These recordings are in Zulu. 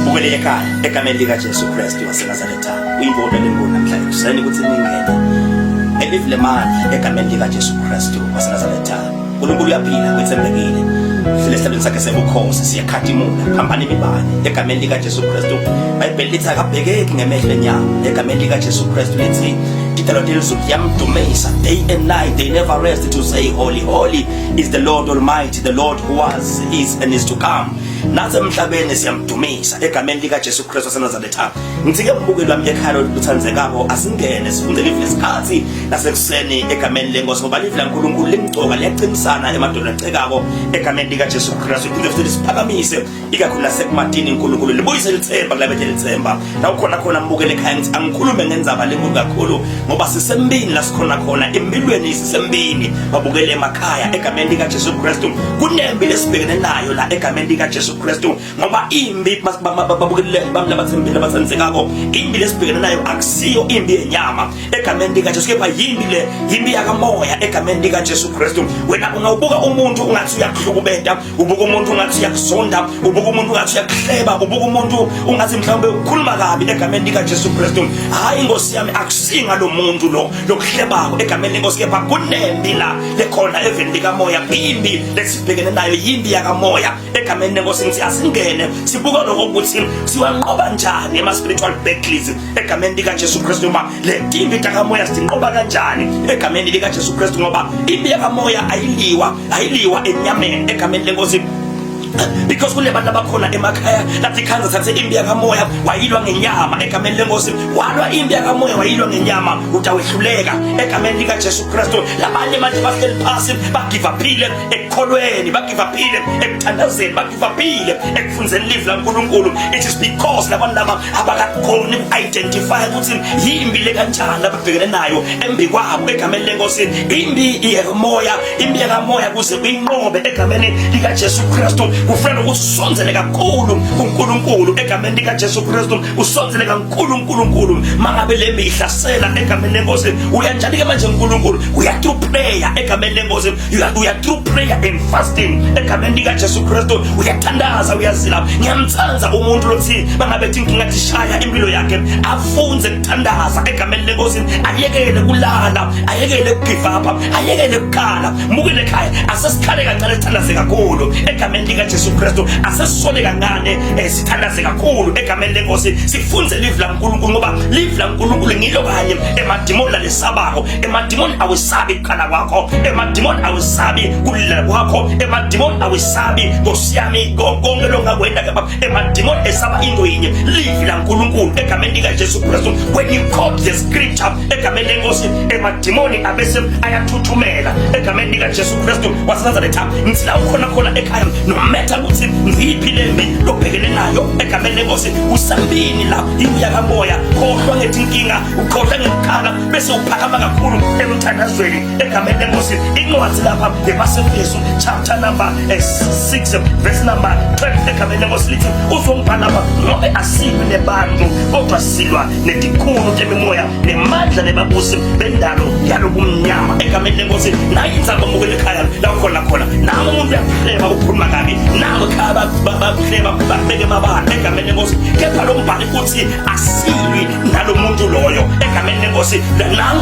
Bukele ekhaya egameni likaJesu Kristu waseNazaretha. Uyingoda lenkulu namhlanje kuseni ukuthi ningene. Elive lemandla egameni likaJesu Kristu waseNazaretha. uNkulunkulu uyaphila wethembekile. Hlele esihlalweni sakhe sebukhosi siyakhatimula phambana imibane egameni likaJesu Kristu. IBhayibheli lithi akabhekeki ngemehlo enyama egameni likaJesu Kristu lithi idalwa lelizulu liyamdumisa day and night they never rest to say holy holy is the Lord Almighty the Lord who was is and is to come nathi emhlabeni siyamdumisa egameni likaJesu Kristu waseNazaretha ngithi ke mbukeli wami ekhaya lothandekako asingene sifunde live lesikhathi nasekuseni egameni lenkosi ngoba live laNkulunkulu limgcoka liyaqinisana emadolweni acekako egameni likaJesu Kristu liphinde futhi lisiphakamise ikakhulu nasekumatini uNkulunkulu libuyise lithemba kulabethe lithemba la ukhona khona mbukele ekhaya ngithi angikhulume ngenzaba lenkulu kakhulu ngoba sisembini la sikhona khona empilweni sisembini babukele emakhaya egameni likaJesu Kristu kunembi lesibhekene nayo la egameni likaJesu Kristu ngoba imbi babukele bami labathembile abathandekako imbi lesibhekene nayo akusiyo imbi yenyama egameni likaJesu kepha yimbi le yimbi yakamoya egameni likaJesu Kristu wena ungawubuka umuntu ungathi uyakuhlukubeta ubuka umuntu ungathi uyakuzonda ubuka umuntu ungathi uyakuhleba ubuka umuntu ungathi mhlawumbe ukhuluma kabi egameni likaJesu Kristu hayi inkosi yami akusinga lo muntu lo lokuhlebako egameni lenkosi kepha kunembi la lekhona eveni likamoya imbi lesibhekene nayo yimbi yakamoya egameni lenkosi ngithi asingene sibuka lokho ukuthi siwanqoba njani ema spiritual battles egameni likaJesu Kristu uma le timbi takamoya sinqoba kanjani egameni likaJesu Kristu ngoba impi yakamoya ayiliwa ayiliwa enyameni egameni lenkosi because kunebantu abakhona emakhaya lathi khanza thathe impi yakamoya wayilwa ngenyama egameni lenkosi walwa impi yakamoya wayilwa ngenyama utawehluleka egameni likaJesu Kristu labanye manje bahleli phasi bagive uphile ekukholweni bagive uphile ekuthandazeni bagive uphile ekufunzeni live laNkulunkulu it is because labantu laba abakakhoni uku-identify ukuthi yimbi le kanjani ababhekene nayo embi kwabo egameni lenkosi imbi yemoya imbi yakamoya kuze uyinqobe egameni likaJesu Kristu kufanele ukuthi usondzele kakhulu kuNkulunkulu egameni likaJesu Kristu usondzele kakhulu uNkulunkulu mangabe lembi ihlasela egameni lenkosi uyanjani ke manje uNkulunkulu uya through prayer egameni lenkosi uya through prayer and fasting egameni likaJesu Kristu uyathandaza uyazila ngiyamthanda umuntu lothi bangabe thi ngingathi shaya impilo yakhe afunze kuthandaza egameni lenkosi ayekele kulala ayekele kugive up ayekele kukhala mukele ekhaya asesikhale kancane sithandaze kakhulu egameni likaJesu Kristu asesisole kancane eh, sithandaze kakhulu egameni lenkosi sifunze live laNkulunkulu ngoba live laNkulunkulu ngilo kanye emadimoni lalesabako emadimoni awesabi kukhala kwakho emadimoni awesabi kulila kwakho emadimoni awesabi nkosi yami konke longakwenda kepha emadimoni esaba into yinye livi laNkulunkulu egameni likaJesu Kristu when you quote the scripture egameni lenkosi emadimoni abese ayathuthumela egameni likaJesu Kristu waseNazaretha ngithi la ukhona khona ekhaya nometha ukuthi ngiyiphi lembi lobhekene nayo egameni lenkosi usambini la impi yakamoya khohlwa ngetinkinga ukhohlwa ngekukhala bese uphakama kakhulu emthandazweni egameni lenkosi incwadi lapha ngebasefesu chapter number 6 eh, verse number 12 egameni lenkosi lithi uzongibhala lapha ngobe asilwi nebantu kodwa silwa netikhulu temimoya nemandla nebabusi bendalo yalobumnyama egameni lenkosi nayi inzaba mukele ekhaya la ukhona khona nami umuntu uyakuhleba ukhuluma kabi nawe ekhaya bakuhleba bakubeke emabala egameni lenkosi kepha lo mbhali uthi asilwi nalo muntu loyo egameni lenkosi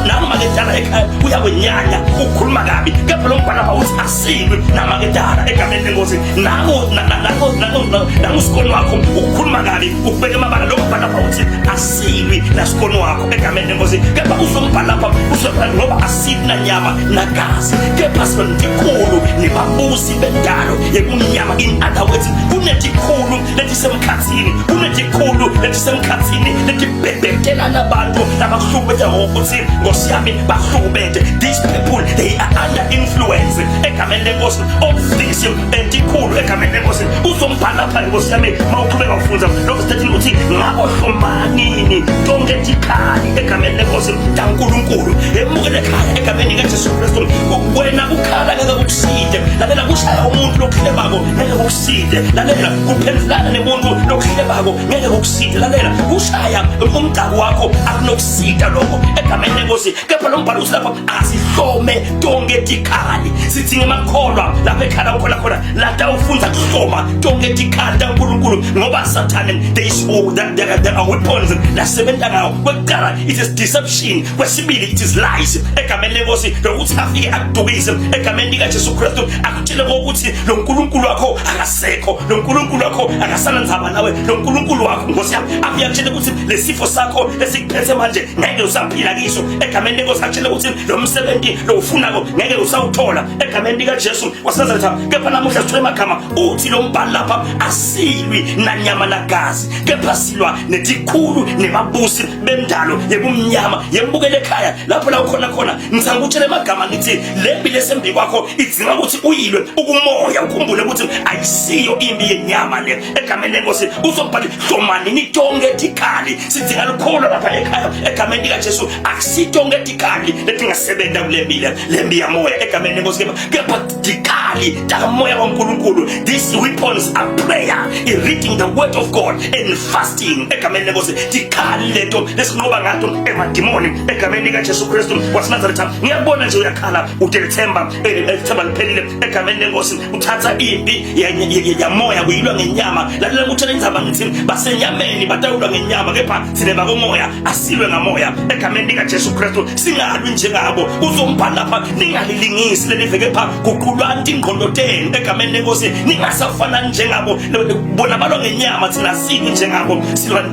nangu maketala ekhaya uyakwenyanya ukhuluma kabi kepha lo mbhali uthi asilwi namaketala egameni lenkosi nangu nangu nangu nangu sikoni wakho ukhuluma kabi ukubeka emabala lo mbhali lapha uthi asilwi nasikoni wakho egameni lenkosi kepha uzombhala lapha uzombhala ngoba asilwi nanyama nagazi kepha sinetikhulu nebabusi bendalo yekumnyama in other words kunetikhulu letisemkhathini kunetikhulu letisemkhathini letibhebhetelana abantu labakuhlukubetha ngokuthi nkosi yami bahlukubethe these people they are under influence egameni lenkosi of this entikhulu egameni lenkosi uzombhala lapha nkosi yami mawuqhubeka ufunza lo verse 13 uthi ngakho hlomanini tonke tikhali egameni lenkosi taNkulunkulu emukele ekhaya egameni likaJesu Kristu wena ukhala ngeke kukuside lalela kushaya umuntu lokuhlebako ngeke kukuside lalela kuphendulana nemuntu lokuhlebako ngeke kukuside lalela kushaya umgcako wakho akunokusida lokho egameni lenkosi kepha lo mbhalo uthi lapha asihlome tonke tikhali sithi ngemakholwa lapha ekhala ukhona khona lata ufuna hloma tonke tikhali taNkulunkulu ngoba Sathane there is oh, that there are weapons lasebenza ngawo. Kwekuqala it is deception, kwesibili it is lies egameni lenkosi, lokuthi afike akudukise egameni likaJesu Kristu, akutshele ukuthi lo nkulunkulu wakho akasekho, lo nkulunkulu wakho akasanandzaba nawe, lo nkulunkulu wakho, nkosi yami, afike akutshele ukuthi lesifo sakho esikuphethe manje ngeke usaphila kiso egameni lenkosi, akutshele ukuthi lo msebenzi lo ufunako ngeke usawuthola egameni likaJesu waseNazaretha. Kepha namuhla sithole amagama, uthi lo mbhali lapha, asilwi nanyama nagazi, kepha silwa netikhulu nebabusi bendalo yebumnyama. Yembukele ekhaya lapho la ukhona khona, ngithanda ukutshela amagama, ngithi lempi lesembi kwakho idzinga ukuthi uyilwe ukumoya, ukhumbule ukuthi ayisiyo impi yenyama le egameni lenkosi. Uzobhala, hlomani nitonke tikhali. Sidinga lukholo lapha ekhaya egameni likaJesu. Akusitonke tikhali letingasebenza kule mpi le, lempi yamoya egameni lenkosi, kepha tikhali takamoya waNkulunkulu. These weapons are prayer, reading the word of God and fasting egameni lenkosi. Tikhali leto lesinqoba ngato emadimoni egameni likaJesu Kristu waseNazaretha. Ngiyabona nje uyakhala, udelethemba, elithemba liphelile egameni lenkosi. Uthatha impi yamoya kuyilwa ngenyama. Lalela ngutshela indzaba, ngithi basenyameni batawulwa ngenyama, kepha thina bakomoya asilwe ngamoya egameni likaJesu Kristu, singalwi njengabo. Uzombhala lapha, ningalilingisi leli veke, kepha guqulwani tingqondo tenu egameni lenkosi, ningasafana njengabo. Bona balwa ngenyama, thina silwi njengabo, silwa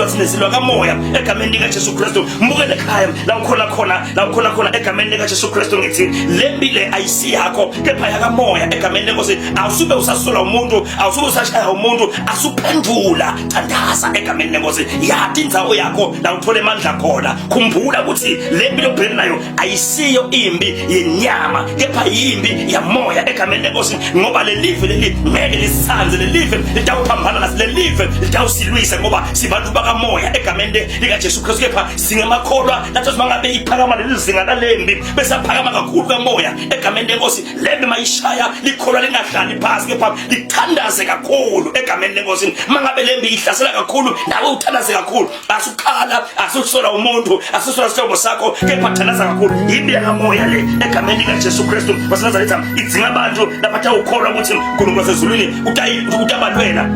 thina silwa kamoya egameni likaJesu Kristu. Mbukele ekhaya la ukhona khona, la ukhona khona egameni likaJesu Kristu, ngithi lempi le ayisiyakho, kepha yakamoya egameni lenkosi. Awusube usasola umuntu, awusube usashaya umuntu, asuphendula, thandaza egameni lenkosi. Yati indzawo yakho la uthole amandla khona. Khumbula ukuthi lempi lobhekene nayo ayisiyo impi yenyama, kepha yimpi yamoya egameni lenkosi, ngoba lelive leli ngeke lisithandze, lelive litawuphambana nasi, lelive litawusilwisa, ngoba sibantu bakamoya egameni likaJesu Kristu. Kepha singemakholwa nathi, mangabe iphakama leli zinga lalembi, besaphakama kakhulu kamoya egameni lenkosi. Lembi mayishaya, likholwa lingahlali phansi, kepha lithandaze kakhulu egameni lenkosi. Mangabe lembi ihlasela kakhulu, nawe uthandaze kakhulu. Asukhala, asusola umuntu, asusola isihlobo sakho, kepha thandaza kakhulu. Yimpi yakamoya le egameni likaJesu Kristu waseNazaretha, idzinga abantu labatawukholwa ukuthi uNkulunkulu wasezulwini utabalwela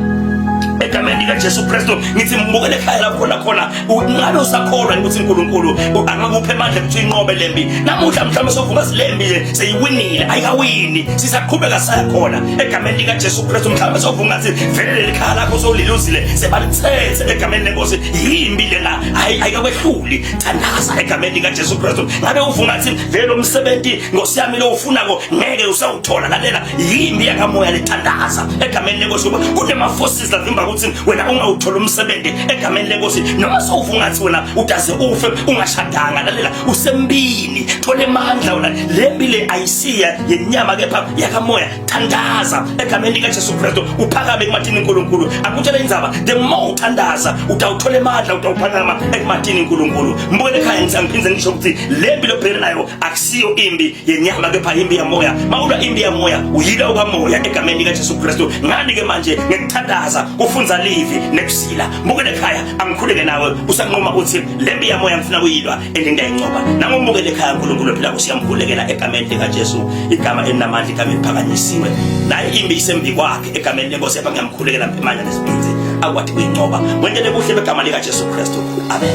egameni likaJesu Kristu. Ngithi mbukele ekhaya lapho khona khona, ungabe usakholwa ukuthi uNkulunkulu angakupha amandla ukuthi uyinqobe lembi namuhla. Mhlawumbe sovuma silembi nje seyiwinile, ayikawini, sisaqhubeka saya khona egameni likaJesu Kristu. Mhlawumbe sovuma ngathi vele leli khaya lakho sowuliluzile, sebalithethe egameni lenkosi. Yimbi lena, ayikakwehluli, thandaza egameni likaJesu Kristu. Ngabe uvuma ngathi vele umsebenzi, nkosi yami, lo ufunako ngeke usawuthola, lalela, yimbi yakamoya lethandaza egameni lenkosi, ngoba kunema-forces lavimba ukuthi wena ungawuthola umsebenzi egameni lenkosi. Noma sowuva ungathi wena udaze ufe ungashadanga, lalela, usembini, thola emandla wena. Lembi le ayisiya yenyama, kepha yakamoya. Thandaza egameni likaJesu Kristu, uphakame ekumathini uNkulunkulu. Akutshela indzaba, the more uthandaza utawuthola emandla, utawuphakama ekumathini uNkulunkulu. Mbukele ekhaya, ngithi angiphinde ngisho ukuthi lembi lobhekene nayo akusiyo imbi yenyama, kepha imbi yamoya. Mawulwa imbi yamoya, uyila okamoya egameni likaJesu Kristu. Ngani ke manje? Ngekuthandaza, kufunza livi nekusila. Mbukele ekhaya, angikhuleke nawe usanquma uthi lembi yamoya ngifuna kuyilwa and ngiyayinqoba. Nangombukele ekhaya, uNkulunkulu phila usiyamkhulekela egameni likaJesu, igama elinamandla, igama eliphakanyisiwe. Naye imbi isembi kwakhe egameni lenkosi, yapha ngiyamkhulekela amandla nesibindi akwathi kuyinqoba. Wentele kuhle begama likaJesu Kristu, amen.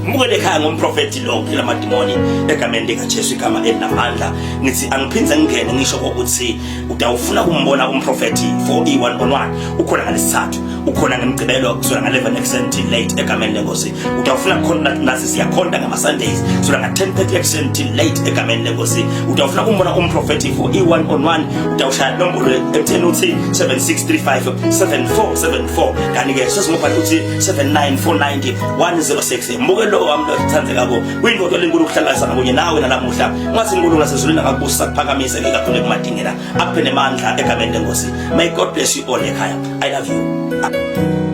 Mbukele ekhaya, ngumprofeti lo uphila amadimoni egameni likaJesu, igama elinamandla. Ngithi angiphinde ngingene ngisho ukuthi utawufuna kumbona umprofeti for i one on one, ukhona ngalesithathu, ukhona ngemgcibelo kusukela nga-11 ekuseni till late egameni lenkosi. Utawufuna khona nasi siyakhonta ngama-Sundays kusukela nga-10:30 ekuseni till late egameni lenkosi. Utawufuna kumbona umprofeti for i one on one, utawushaya nombolo emtheni uthi 7635 7474, kanti-ke sesingobhala uthi 79490 106. Mbuke lo wami lo othandekako, kuyindoda lenkulu ukuhlanganisana kunye nawe nalamuhla. Ngathi uNkulunkulu nasezulwini akakubusa, kuphakamise kakhulu ekumadingela, akuphe nemandla egameni lenkosi. May God bless you all ekhaya. I love you.